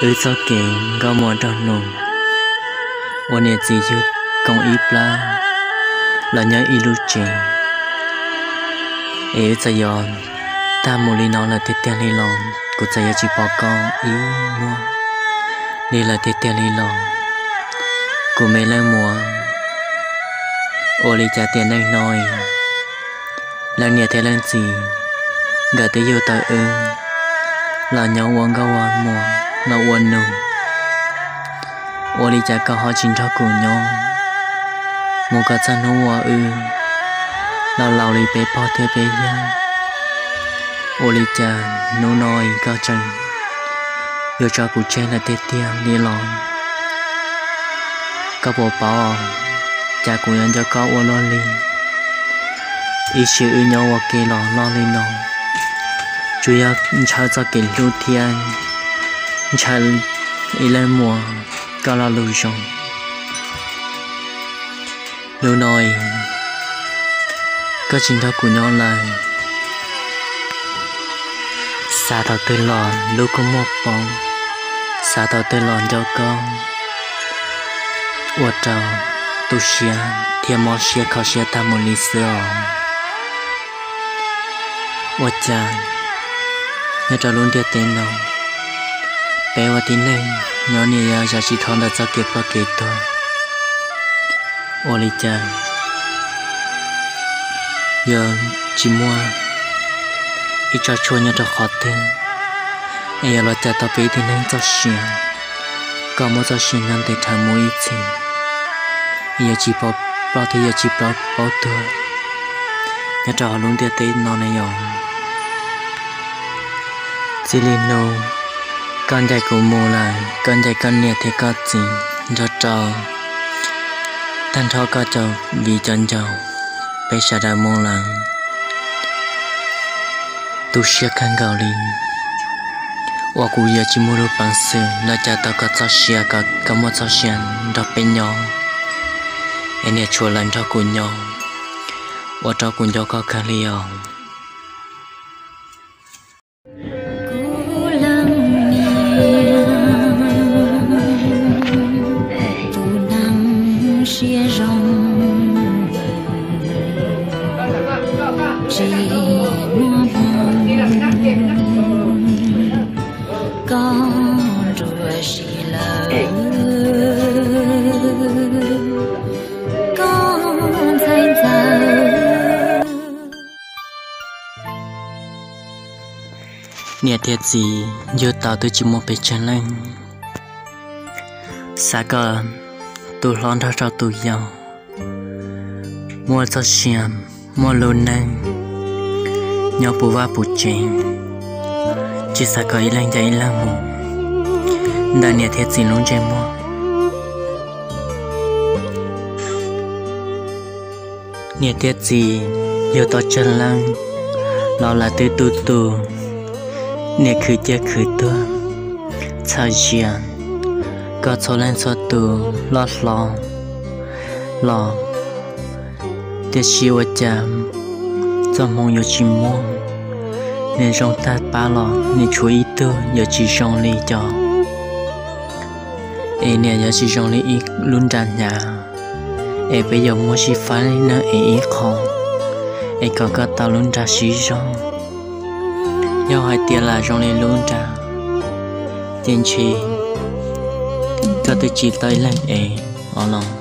Wb txoj kev nkauj muam nraug nus uas niam txiv yug koom ib plab los nyob ib lub tsev, es wb txawm yuav tag mus li no lawm tiag tiag li los kuv txawm yuav tsis pom koj ib muag li lawm tiag tiag li los kuv me leej muam. Ua li cas tiam neej no leej niam thiab leej txiv nkawd twb yug tau wb los nyob ua nkauj ua muam los ua nus, ua li cas koj ho tsis nrog kuv nyob mus kom txog hnub uas wb laus laus li peb pog thiab peb yawg? Ua li cas hnub no koj tseem yuav tso kuv tseg lawm tiag tiag li los? Koj puas paub cas kuv yuav nco koj ua luaj li? Ib sim wb nyob ua ke los loj li no, tsuas yog ntshaw txoj kev hlub thiab ntshaw ib leej muam koj lo lus zoo. Hnub no koj tsis nrog kuv nyob lawm, xav thaum twg los lub kua muag poob, xav thaum twg los nco koj, ua rau tu siab thiab mob siab kho siab tag mus li xwb os. Ua cas nyob rau lub ntiaj teb no, peb ua tib neeg nyob niaj yog zam tsis dhau ntawm txoj kev ploj kev tuag. Ua li cas yog tsis muaj ib tsob tshuaj nyob rau qhov twg es yuav los cais tau peb tib neeg txoj sia, kom muaj txoj sia nyob ntev dhawv mus ib txhis, es yuav tsis paub ploj thiab yuav tsis paub tuag nyob rau hauv lub ntiaj teb no ne yom. Txij li hnub koj ncaim kuv mus lawm, koj ncaim koj niam thiab koj txiv nrog rau tag nrho koj cov viv cov ncaus, peb sawv daws mus lawm, tu siab kawg nkaus li. Uas kuv yuav tsis muaj lub peev xwm los cais tau koj txoj sia, kom koj muaj txoj sia nrog peb nyob, es niam tshuav lawv nrog kuv nyob, ua rau kuv nco koj kawg li os. Kuv leej niam, tus neeg siab zoo, tsis muaj hmoo, koj nruab siab lawm, koj ntxhais ntxawm. Niam thiab txiv yug tau twb tsis muaj pes tsawg leej, xav kom tus hlob nrog rau tus yau muaj txoj sia, muaj lub neej nyob puv vaj puv tsev, tsis xav kom ib leeg ncaim ib leeg mus ntawm niam thiab txiv lub ntsej muag. Niam thiab txiv yug tau tsawg leej los lawv twb tu tu, niam khwv ciaj khwv tuag, txhawm zias, koj txhua leej txhua tus loj hlob los, tiam sis ua cas txoj hmoo yuav tsis muaj, niam zoo tag pab los niam tshuav ib tug yuav tsis zoo li cov, es niam yuav tsis zoo li ib lub nra hnyav, es peb yuav muab sib faib neej es ib qho, es kom koj tau lub nra sib zog. Yog hais tias lam zoo li lub nra, ces ntshe koj twb tsis tau ib leeg es os los.